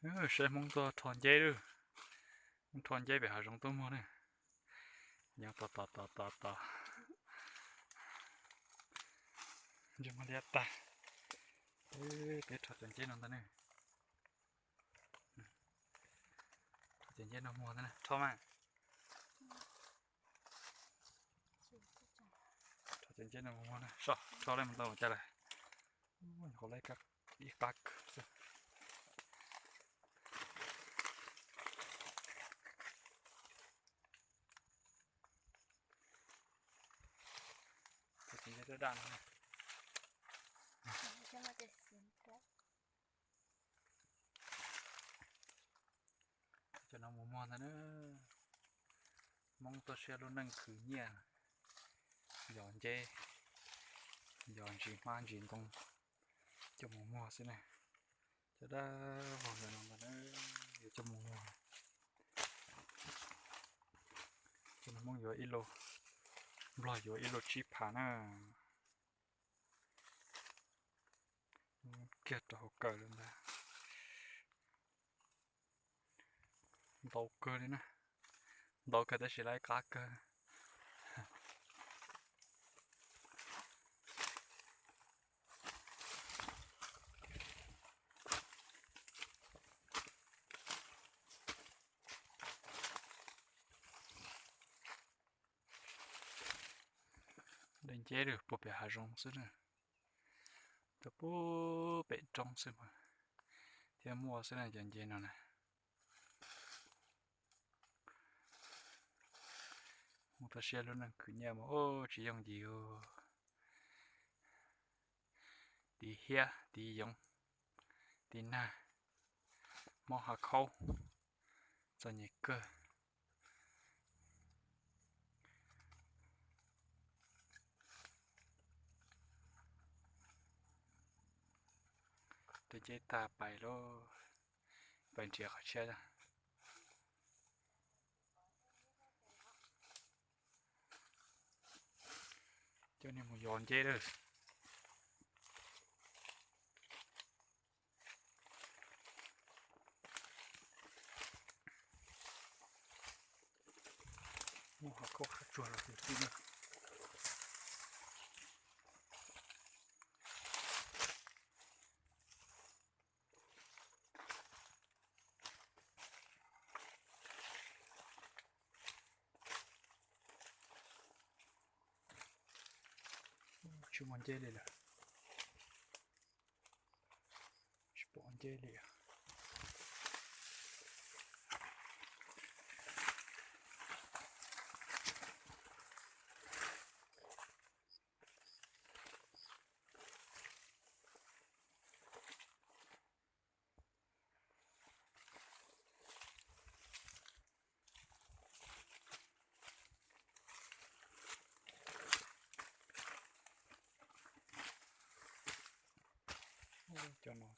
Saib Hmoob tuaj rho nceb lawm. Hmoob rho nceb pem hav zoov tuaj muag na. Nyob tos tos tos tos tos. Ntsej muag liab tag. Peb rho cov nceb no ntag ne. Rho cov nceb no muag ntag na, rho mas. Rho cov nceb no muag na, rho lawm mus tau cas lawm. Nyuam qhuav laib ib qab kawg xwb. Cov nceb daj daj no. Cov no mus muag ntag na. Hmoob tuaj siab lub neej khwv nyiaj, yos nceb, yos ntsis hmab ntsis ntoo, coj mus muag xwb na. Cov dab vog ntawm no ntag na, yuav coj mus muag. Cov no Hmoob yuav ib lub, Nplog yuav ib lub tsib phav na. Kiag rau hauv kawm lawm ntag. Ntau kawg li na, ntau kawg tab sis laib qab kawg. Daim nceb lawm puag pem hav zoov xwb na, rau puag pem roob xwb mas thiaj muaj xwb na cov nceb no na. Mus tau siab lub neej khwv nyiaj mas tsis yooj yim. Tiv hiab, tiv yoov, tiv nag, mob hav khaub, txom nyem kawg. Rho nceb tag pais lauj, pais nrhiav qhov tshiab. Coj nej mus yos nceb lawm. Muaj qhov khaub qhab tsuag los twb txij na. Tsis muaj nceb li lawm. Tsis pom nceb li. Cov no,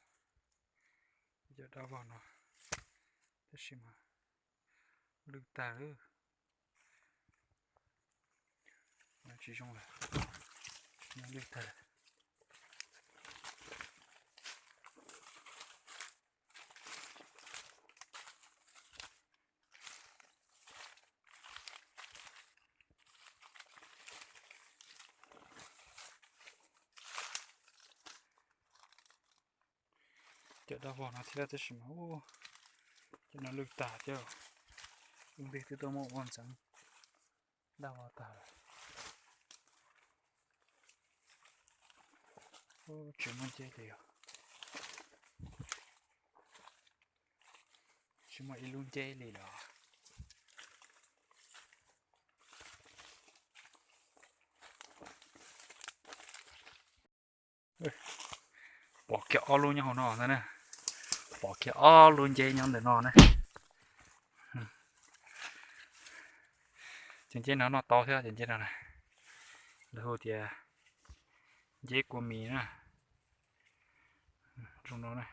cov dab vog no, tab sis mas lwj tag lawm. Tsis zoo lawm, lwj tag lawm. Cov dab vog no thiab tab sis mas cov no lwj tag thiab. Ub ntej twb tuaj muaj ua ntxeev dab vog tag lawm. Tsis muaj nceb li os. Tsis muaj ib lub nceb li lawm. Pom kiag ob lub nyob hauv no ntag na. Pom kiag ob lub nceb nyob ntawm no na. Cov nceb no noj tau thiab cov nceb no na. Lawv hu tias nceb kua mis na. Zoo no na.